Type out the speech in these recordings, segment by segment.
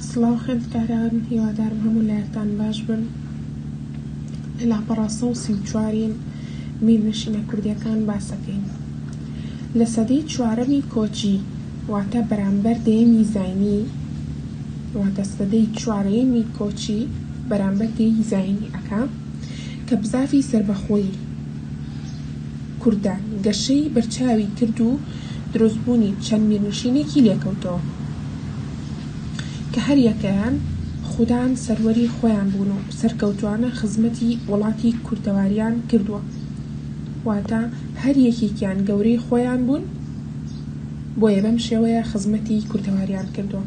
سڵاو خوێندکاران هیوادارم هەموو لایەکتان باش بن لە لاپەڕە 134ین میرنشینە کوردیەکان باسەکەین لە سەدەی چوارەمی کۆچی واتە بەرامبەر دەیەمی زاینی واتە سەدەی چوارەیەمی کۆچی بەرامبەر دەی زاینی ئەکا کە بزافی سەربەخۆیی کوردان گەشەی بەرچاوی کرد و دروستبوونی چەند میرنشینێکی لێکەوتەوە کە هەریەکەیان خودان سەروەری خۆیان بوون و سەرکەوتووانە خزمەتی وڵاتی کوردەواریان کردووە. واتە هەر یەکێکیان گەورەی خۆیان بوون بۆیە بەم شێوەیە خزمەتی کوردەواریان کردووە.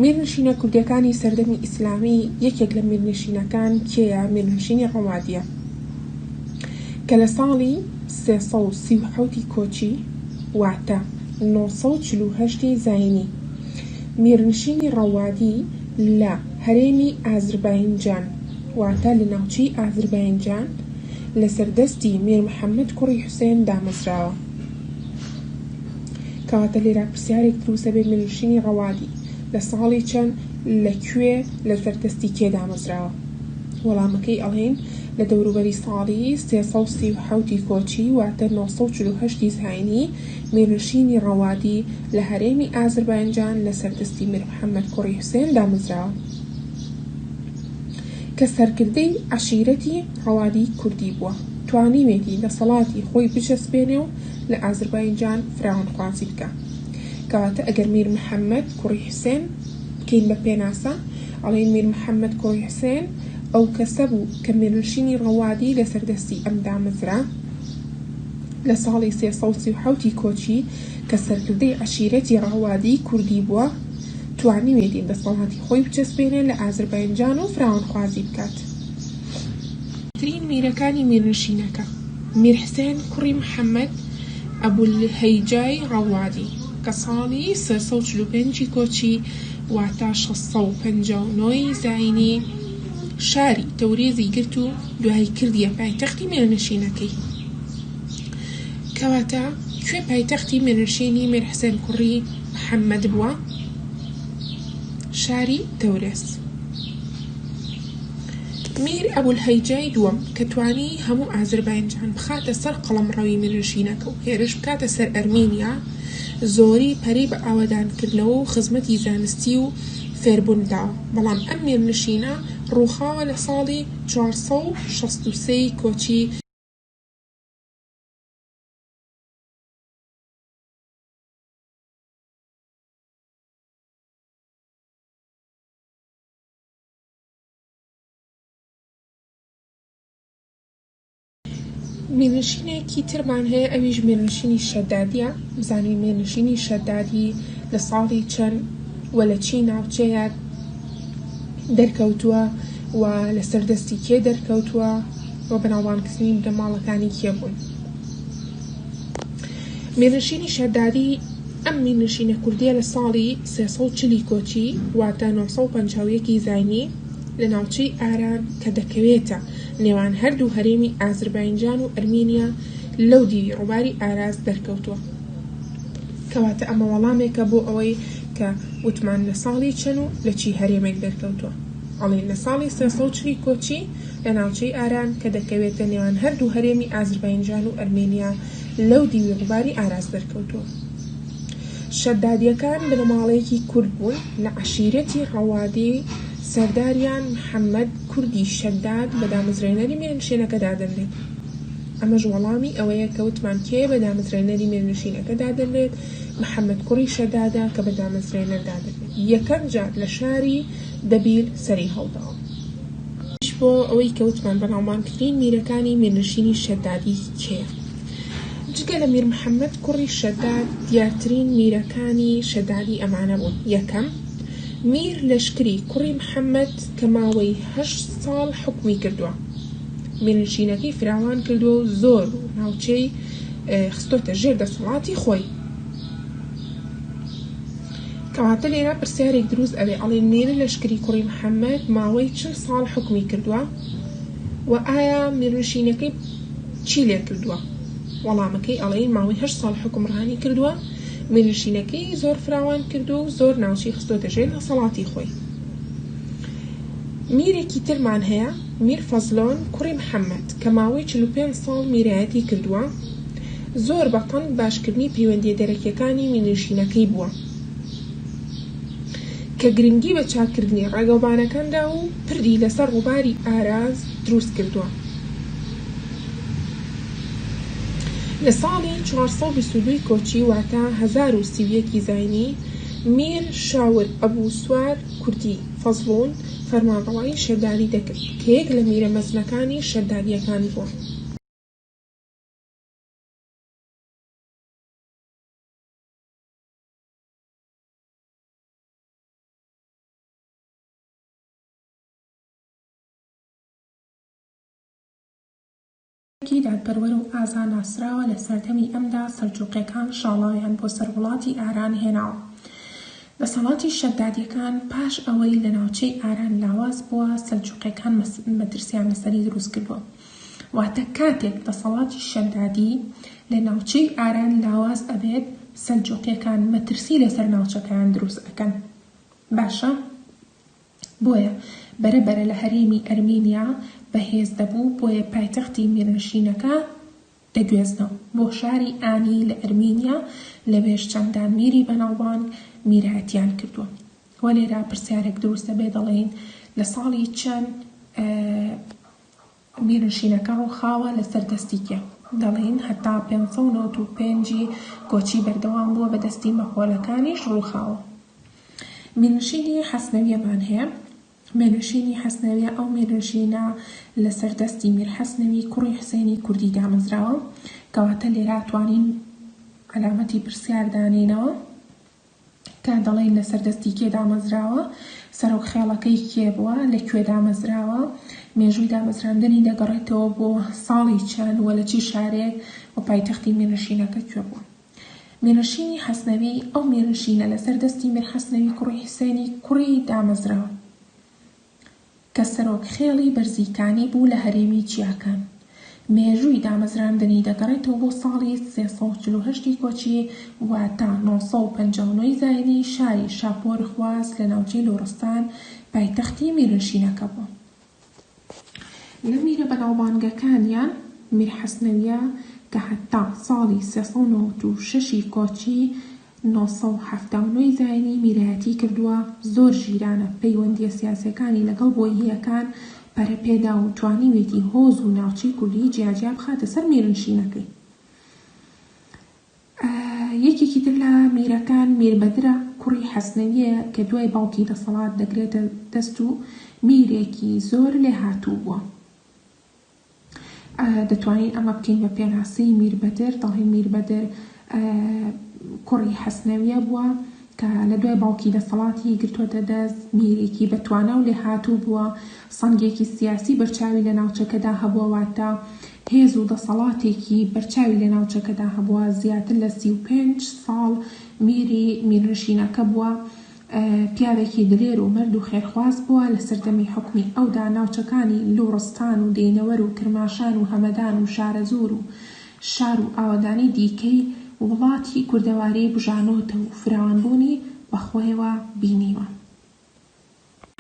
میرنشینە کوردیەکانی سەردەمی ئیسلامی یەکێک لە میرنشینەکان کێیە؟ میرنشینی ڕەوادیە کە لە ساڵی 337 ی کۆچی واتە 948 ی زاینی میرنشینی ڕەوادی لە هەرێمی ئازرباینجان واتە لە ناوچەی ئازرباینجان لەسەر دەستی میر محەمەد کوڕی حوسێن دامەزراوە. کەواتە لێرە پرسیارێک دروست دەبێت میرنشینی ڕەوادی لە ساڵی چەند لە کوێ لەسەر دەستی کێ دامەزراوە؟ وەڵامەکەی ئەڵێین لە دەوروبەری ساڵی 337 ی کۆچی واتە 948 ی زاینی میرنشینی ڕەوادی لە هەرێمی ئازرباینجان لەسەر دەستی میر محەمەد کوڕی حوسێن دامەزراوە کە سەرکردەی عەشیرەتی ڕەوادی کوردی بووە توانیوێتی دەسەڵاتی خۆی بچەسپێنێ و لە ئازربایجان فراوانخوازی بکا. کەواتە ئەگەر میر محەمەد کوڕی حوسێن بکەین بە پێناسە، ئەڵێین میر محەمەد کوڕی حوسێن ئەو کەسە بوو کە میرنشینی ڕەوادی لەسەر دەستی ئەم دامەزرا لە ساڵی 337 ی کۆچی کە سەرکردەی عەشیرەتی ڕەوادی کوردی بووە، توانیوێتی دەسەڵاتی خۆی بچەسپێنێ لە ئازربایجان و فراوانخوازی بکات. ترین میرەکانی میرنشینەکە. میر حسێن کوڕی محەمەد ئەبولهەیجای ڕەوادی کە ساڵی 345 ی کۆچی واتە 659 ی زاینی شاری تەورێزی گرت و دوایی کردیە پایتەختی میرنشینەکەی. کەواتە کوێ پایتەختی میرنشینی میر حسێن کوڕی محەمەد بووە؟ شاری تەورێز. میر ئەبولهەیجای دووەم کە توانی هەموو ئازرباینجان بخاتە سەر قەڵەمڕەوی میرنشینەکە و هێرش بکاتە سەر ئەرمینیا، زۆری پەرەی بە ئاوەدانکردنەوە و خزمەتی زانستی و فێربوون داوە، بەڵام ئەم میرنشینە ڕووخاوە لە ساڵی 463 ی کۆچی. میرنشینێکی ترمان هەیە ئەویش میرنشینی شەدادیە بزانین میرنشینی شەدادی لە ساڵی چەند و لە چی ناوچەیەک دەرکەوتووە و لەسەر دەستی کێ دەرکەوتووە و بەناوبانگترین بنەماڵەکانی کێ بوون. میرنشینی شەدادی ئەم میرنشینە کوردیە لە ساڵی 340 ی کۆچی واتە 951 ی زاینی لە ناوچەی ئاران کە دەکەوێتە نێوان هەردوو هەرێمی ئازرباینجان و ئەرمینیا لەو دیوی ڕووباری ئاراس دەرکەوتووە. کەواتە ئەمە وەڵامێکە بۆ ئەوەی کە وتمان لە ساڵی چەند و لە چی هەرێمێک دەرکەوتووە. ئەڵێین لە ساڵی 340 ی کۆچی لە ناوچەی ئاران کە دەکەوێتە نێوان هەردوو هەرێمی ئازرباینجان و ئەرمینیا لەو دیوی ڕووباری ئاراس دەرکەوتووە. شەدادییەکان بنەماڵەیەکی کورد بوون لە عەشیرەتی ڕەوادی، سەرداریان محەمەد کوردی شەداد بە دامەزرێنەری میرنشینەکە دادەنرێت. ئەمەش وەڵامی ئەوەیە کە وتمان کێ بە دامەزرێنەری میرنشینەکە دادەنرێت، محەمەد کوڕی شەدادە کە بە دامەزرێنەر دادەنرێت. یەکەم جار لە شاری دەبیل سەری هەڵداوە. بۆ ئەوەی کە وتمان بەناوبانگترین میرەکانی میرنشینی شەدادی کێیە؟ جگە لە میر محەمەد کوڕی شەداد دیارترین میرەکانی شەدادی ئەمانە بوون، یەکەم، میر لەشکری کوڕی محەمەد کە ماوەی هەشت ساڵ حوکمی کردووە، میرنشینەکەی فراوان کردووە و زۆر ناوچەی خستۆتە ژێر دەسەڵاتی خۆی. کەواتە لێرە پرسیارێک دروست ئەبێ ئەڵێن میر لەشکری کوڕی محەمەد ماوەی چل ساڵ حوکمی کردووە و ئایا میرنشینەکەی چی لێ کردووە؟ وەڵامەکەی ئەڵێین ماوەی هەشت ساڵ حوکمڕانی کردووە، میرنشینەکەی زۆر فراوان کردووە و زۆر ناوچەی خستۆتە ژێر دەسەڵاتی خۆی. میرێکی ترمان هەیە، میر فەزلۆن کوڕی محەمەد، کە ماوەی 45 ساڵ میرایەتی کردووە، زۆر بە تەنگ باشکردنی پەیوەندییە دەرەکییەکانی میرنشینەکەی بووە، کە گرنگی بە چاککردنی ڕێگەوبانەکان داوە و پردی لەسەر ڕووباری ئاراز دروست کردووە. لە ساڵی 422 ی کۆچی واتە 1031 ی زاینی، میر شاور ئەبو سوار کوردی فەزڵون فەرمانڕەوایی شەدادی دەکرد کە یەک لە میرە مەزنەکانی شەدادییەکان بووە. ی دادپەروەر و ئازا ناسراوە، لە سەردەمی ئەمدا سەلجوقیەکان شاڵاویان بۆ سەر وڵاتی ئاران هێناوە. دەسەڵاتی شەدادیەکان پاش ئەوەی لە ناوچەی ئاران لاواز بووە، سەلجوقیەکان مەترسیان لەسەری دروست کردووە. واتە کاتێک دەسەڵاتی شەدادی لە ناوچەی ئاران لاواز ئەبێت، سەلجوقیەکان مەترسی لەسەر ناوچەکەیان دروست ئەکەن. باشە؟ بۆیە بەرە بەرە لە هەرێمی ئەرمینیا بەهێز دەبوو، بۆیە پایتەختی میرنشینەکە دەگوێزنەوە بۆ شاری ئانی لە ئەرمینیا، لەوێش چەندان میری بەناوبانگ میرایەتیان کردووە. وە لێرە پرسیارێک دروست دەبێ دەڵێین لە ساڵی چەند میرنشینەکە ڕووخاوە لەسەر دەستی کێ؟ دەڵێین هەتا 595 ی کۆچی بەردەوام بووە بە دەستی مەغۆلەکانیش ڕووخاوە. میرنشینی حەسنەویەمان هەیە. میرنشینی حەسنەویە ئەو میرنشینە لەسەر دەستی میر حەسنەوی کوڕی حوسێنی کوردی دامەزراوە. کەواتە لێرە ئەتوانین عەلامەتی پرسیار دانێینەوە. کە دەڵێین لەسەر دەستی کێ دامەزراوە، سەرۆک خێڵەکەی کێ بووە، لە کوێ دامەزراوە، مێژووی دامەزراندنی دەگەڕێتەوە بۆ ساڵی چەند و لە چی شارێک و پایتەختی میرنشینەکە کوێ بووە. میرنشینی حەسنەوی، ئەو میرنشینە لەسەر دەستی میر حەسنەوی کوڕی حوسێنی کوڕی دامەزراوە. کە سەرۆک خێڵی بەرزیکانی بوو لە هەرێمی چیاکان. مێژووی دامەزراندنی دەگەڕێتەوە بۆ ساڵی 348 ی کۆچی واتە 959 ی زاینی، شاری شاپۆرخواز لە ناوچەی لوڕستان پایتەختی میرنشینەکە بووە. لە میرە بەناوبانگەکانیان میر حەسنەویە کە هەتا ساڵی 396 ی کۆچی 979 ی زاینی میرایەتی کردووە، زۆر ژیرانە پەیوەندییە سیاسییەکانی لەگەڵ بۆیهییەکان پەرە پێدا و توانیویەتی هۆز و ناوچەی کوردیی جیاجیا بخاتە سەر میرنشینەکەی. یەکێکی تر لە میرەکان میر بەدرە کوڕی حەسنەوییە کە دوای باوکی دەسەڵات دەگرێتە دەست و میرێکی زۆر لێهاتوو بووە. دەتوانین ئەمە بکەین بە پێناسەی میر بەدر، دەڵێین میر بەدر کوڕی حەسنەویە بووە کە لە دوای باوکی دەسەڵاتی گرتووەتە دەست، میرێکی بەتوانا و لێهاتوو بووە، سەنگێکی سیاسی بەرچاوی لە ناوچەکەدا هەبووە، واتە هێز و دەسەڵاتێکی بەرچاوی لە ناوچەکەدا هەبووە، زیاتر لە 35 ساڵ میری میرنشینەکە بووە، پیاوێکی دلێر و مەرد و خێرخواز بووە، لە سەردەمی حوکمی ئەودا ناوچەکانی لوڕستان و دەینەوەر و کرماشان و هەمەدان و شارەزوور و شار و ئاوەدانی دیکەی وڵاتی کوردەواری بژانۆتە و فراوانبوونی بە خۆیەوە بینیوە.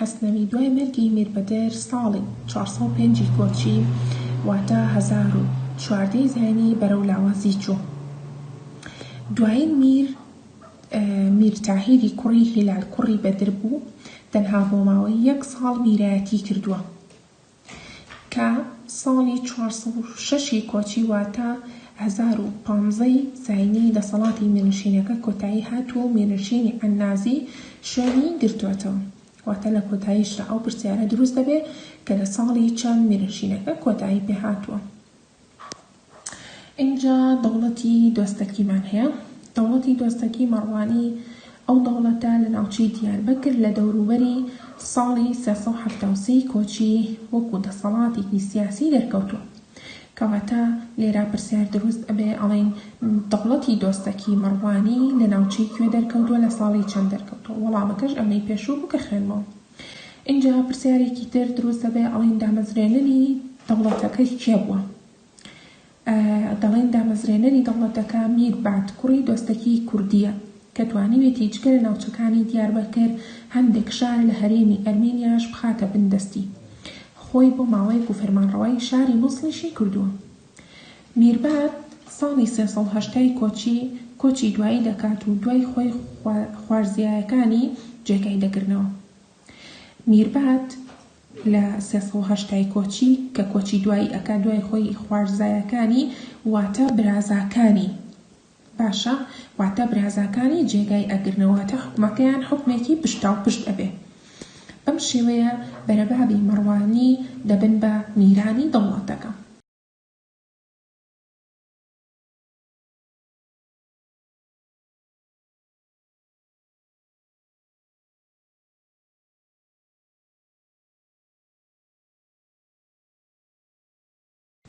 حەسنەوی دوای مەرگی میر بەدر ساڵی 405 ی کۆچی واتە 1014 ی زاینی بەرەو لاوازی چوو. دوایین میر میر تاهیری کوڕی هیلال کوڕی بەدر بوو، تەنها بۆ ماوەی یەک ساڵ میرایەتی کردووە کە ساڵی 406 ی کۆچی واتە 1015 ی زاینی دەسەڵاتی میرنشینەکە کۆتایی هاتووە و میرنشینی عەننازی شوێنی گرتووەتەوە. واتە لە کۆتاییشدا ئەو پرسیارە دروست دەبێ کە لە ساڵی چەند میرنشینەکە کۆتایی پێهاتووە. ئینجا دەوڵەتی دۆستەکیمان هەیە. دەوڵەتی دۆستەکی مەڕوانی ئەو دەوڵەتە لە ناوچەی دیاربەکر لە دەوروبەری ساڵی 373 ی کۆچی وەکو دەسەڵاتێکی سیاسی دەرکەوتووە. کەواتە لێرە پرسیار دروست ئەبێ ئەڵێین دەوڵەتی دۆستەکی مەڕوانی لە ناوچەی کوێ دەرکەوتووە لە ساڵی چەند دەرکەوتووە؟ وەڵامەکەش ئەمەی پێشوو بوو کە خوێندمەوە. ئینجا پرسیارێکی تر دروست دەبێ ئەڵێین دامەزرێنەری دەوڵەتەکە کێ بووە؟ دەڵێن دامەزرێنەری دەوڵەتەکە میر بات کوڕی دۆستەکی کوردییە کە توانیوێتی جگە لە ناوچەکانی دیاربەکر هەندێک شار لە هەرێمی ئەرمینیاش بخاتە بن دەستی خۆی بۆ ماوەیەک و فەرمانڕەوای شاری موسڵیشی کردووە. میربات ساڵی 380 ی کۆچی کۆچی دوایی دەکات و دوای خۆی خوارزیایەکانی جێگای دەگرنەوە. میربات لە 380 ی کۆچی کە کۆچی دوایی ئەکات دوای خۆی خوارزایەکانی واتە برازاکانی باشە واتە برازاکانی جێگای ئەگرنەوە واتە حوکمەکەیان حوکمێکی پشتاوپشت ئەبێ بەم شێوەیە بەرەبابی مەڕوانی دەبن بە میرانی دەوڵەتەکە.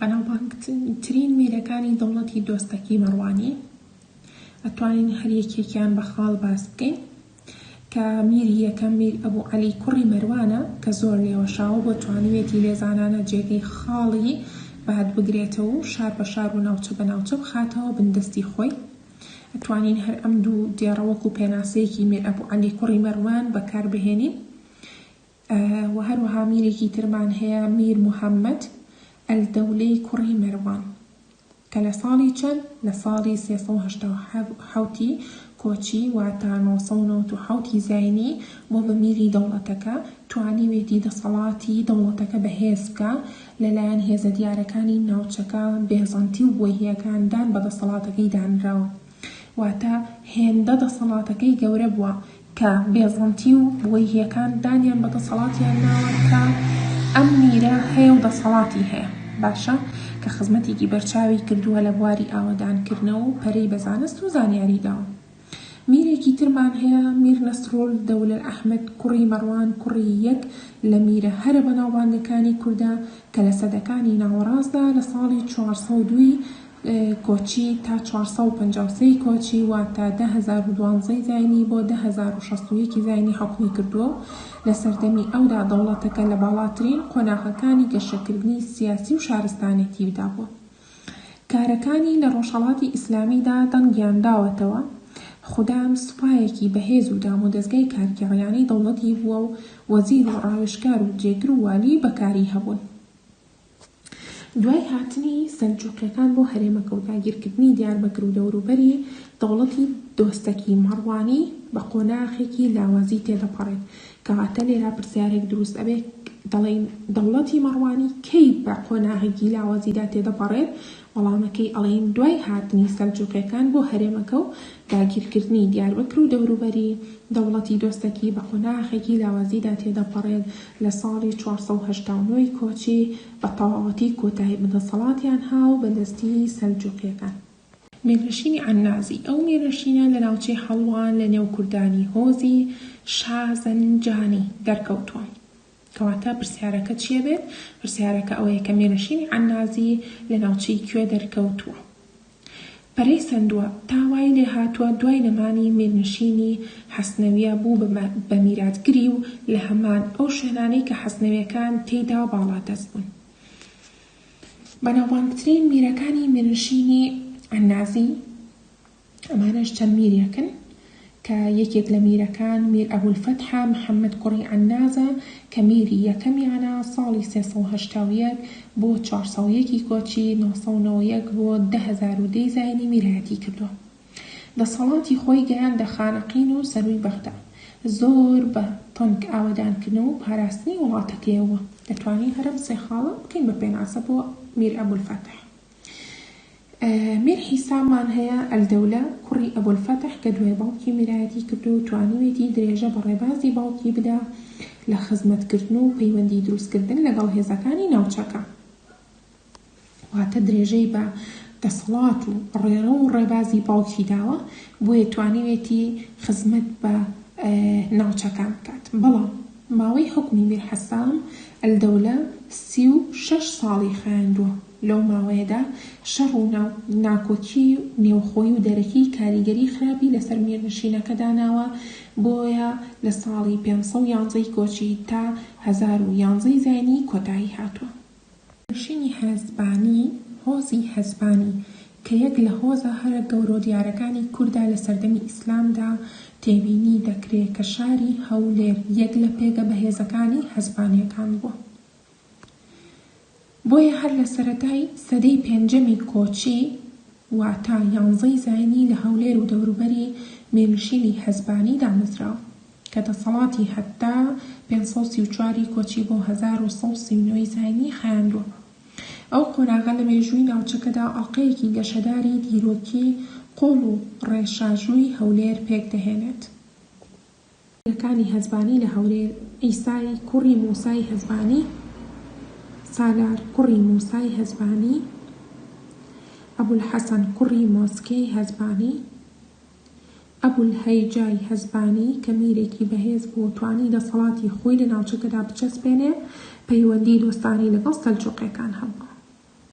بەناوبانگترین میرەکانی دەوڵەتی دۆستەکی مەڕوانی، ئەتوانین هەر یەکێکیان بە خاڵ باس بکەین، کە میری یەکەم میر ئەبو عەلی کوڕی مەروانە کە زۆر لێوەشاوە بۆ توانیوێتی لێزانانە جێگەی خاڵی باد بگرێتەوە و شار بە شار و ناوچە بە ناوچە بخاتەوە بن دەستی خۆی. ئەتوانین هەر ئەم دوو دێڕە وەکو پێناسەیەکی میر ئەبو عەلی کوڕی مەروان بەکار بهێنین. وە هەروەها میرێکی ترمان هەیە میر موحەممەد ئەلدەولەی کوڕی مەروان کە لە ساڵی چەند؟ لە ساڵی 387 ی کۆچی واتە 997 ی زاینی بووە بە میری دەوڵەتەکە، توانیوێتی دەسەڵاتی دەوڵەتەکە بەهێز بکا، لەلایەن هێزە دیارەکانی ناوچەکە بێزەنتی و بوەیهیەکان دان بە دەسەڵاتەکەی دانراوە. واتە هێندە دەسەڵاتەکەی گەورە بووە کە بێزەنتی و بوەیهیەکان دانیان بە دەسەڵاتیان ناوە کە ئەم میرە هەیە و دەسەڵاتی هەیە باشە کە خزمەتێکی بەرچاوی کردووە لە بواری ئاوەدانکردنەوە و پەرەی بە زانست و زانیاری داوە. میرێکی ترمان هەیە میر نەسرول دەولە ئەحمەد کوڕی مەڕوان کوڕی یەک لە میرە هەرە بەناوبانگەکانی کوردە کە لە سەدەکانی ناوەڕاستدا لە ساڵی 402 ی کۆچی تا 453 ی کۆچی واتە 10012 ی زاینی بۆ 10061 ی زاینی حوکمی کردووە و لە سەردەمی ئەودا دەوڵەتەکە لە باڵاترین قۆناغەکانی گەشەکردنی سیاسی و شارستانێتیدا بووە. کارەکانی لە ڕۆژهەڵاتی ئیسلامیدا دەنگیان داوەتەوە، خودان سوپایەکی بەهێز و دامودەزگای کارگێڕیانەی دەوڵەتی بووە و وەزیر و ڕاوێژکار و جێگر و والی بەکاری هەبوون. دوای هاتنی سەلجوقیەکان بۆ هەرێمەکە و داگیرکردنی دیاربەکر و دەوروبەری، دەوڵەتی دۆستەکی مەڕوانی بە قۆناخێکی لاوازی تێدەپەڕێت. کەواتە لێرە پرسیارێک دروست ئەبێ دەڵێین دەوڵەتی مەڕوانی کەی بە قۆناغێکی لاوازیدا تێدەپەڕێت؟ وەڵامەکەی ئەڵێین دوای هاتنی سەلجوقیەکان بۆ هەرێمەکە و داگیرکردنی دیاربەکر و دەوروبەری، دەوڵەتی دۆستەکی بە قۆناخێکی لاوازیدا تێدەپەڕێت لە ساڵی 489 ی کۆچی بە تەواوەتی کۆتایی بە دەسەڵاتیان ها و بە دەستی سەلجوقیەکان. میرنشینی عەننازی، ئەو میرنشینە لە ناوچەی حەڵوان لە نێو کوردانی هۆزی شازەنجانی دەرکەوتووە. کەواتە پرسیارەکە چییە بێت؟ پرسیارەکە ئەوەیە کە میرنشینی عەننازی لە ناوچەی کوێ دەرکەوتووە؟ پەرەی سەندووە تا وای لێ هاتووە دوای نەمانی میرنشینی حەسنەویە بوو بە میراتگری و لە هەمان ئەو شوێنانەی کە حەسنەویەکان تێیدا باڵادەست بوون. بەناوبانگترین میرەکانی میرنشینی عەننازی، ئەمانەش چەند میرێکن کە یەکێک لە میرەکان میر ئەبولفەتحە محەمەد کوڕی عەننازە کە میری یەکەمیانە ساڵی 381 بۆ 401 ی کۆچی 991 بۆ 10010 ی زاینی میرایەتی کردووە. دەسەڵاتی خۆی گەیاندە خانەقین و سەرووی بەغدا. زۆر بە تەنک ئاوەدانکردنەوە و پاراستنی وڵاتەکەیەوە. دەتوانین هەر ئەم سێ خاڵە بکەین بە پێناسە بۆ میر ئەبولفەتح. میر حیساممان هەیە، ئەلدەولە، کوڕی ئەبولفەتح کە دوای باوکی میرایەتی کردو و توانیوێتی درێژە بە ڕێبازی باوکی بدا لە خزمەتکردن و پەیوەندی دروستکردن لەگەڵ هێزەکانی ناوچەکە. واتە درێژەی بە دەسەڵات و ڕێڕەو و ڕێبازی باوکی داوە، بۆیە توانیوێتی خزمەت بە ناوچەکان بکات. بەڵام ماوەی حوکمی میر حەسام ئەلدەولە 36 ساڵی خایاندووە، لەو ماوەیەدا شەڕ و ناکۆکی نێوخۆیی و دەرەکی کاریگەری خراپی لەسەر میرنشینەکە داناوە، بۆیە لە ساڵی 511 ی کۆچی تا 1011 ی زاینی کۆتایی هاتووە. میرنشینی حەزبانی. هۆزی هەزبانی کە یەک لە هۆزە هەرە گەورەو دیارەکانی کوردە لە سەردەمی ئیسلامدا تێبینی دەکرێ کە شاری هەولێر یەک لە پێگە بەهێزەکانی هەزبانیەکان بووە. بۆیە هەر لە سەرەتای سەدەی پێنجەمی کۆچی واتە یانزەی زاینی لە هەولێر و دەوروبەری میرنشینی هەزبانی دامەزراوە کە دەسەڵاتی هەتا 534 ی کۆچی بۆ 1139 ی زاینی خایاندووە. ئەو قۆناغە لە مێژووی ناوچەکەدا ئەڵقەیەکی گەشەداری دیرۆکی قووڵ و ڕێشاژووی هەولێر پێکدەهێنێت. میرەکانی هەزبانی لە هەولێر، عیسای کوڕی موسای هەزبانی، سالار کوڕی موسای هەزبانی، ئەبولحەسەن کوڕی مۆسکێی هەزبانی، ئەبولهەیجای هەزبانی کە میرێکی بەهێز بوو و توانی دەسەڵاتی خۆی لە ناوچەکەدا بچەسپێنێ، پەیوەندی دۆستانەی لەگەڵ سەلجوقیەکان هەبووە.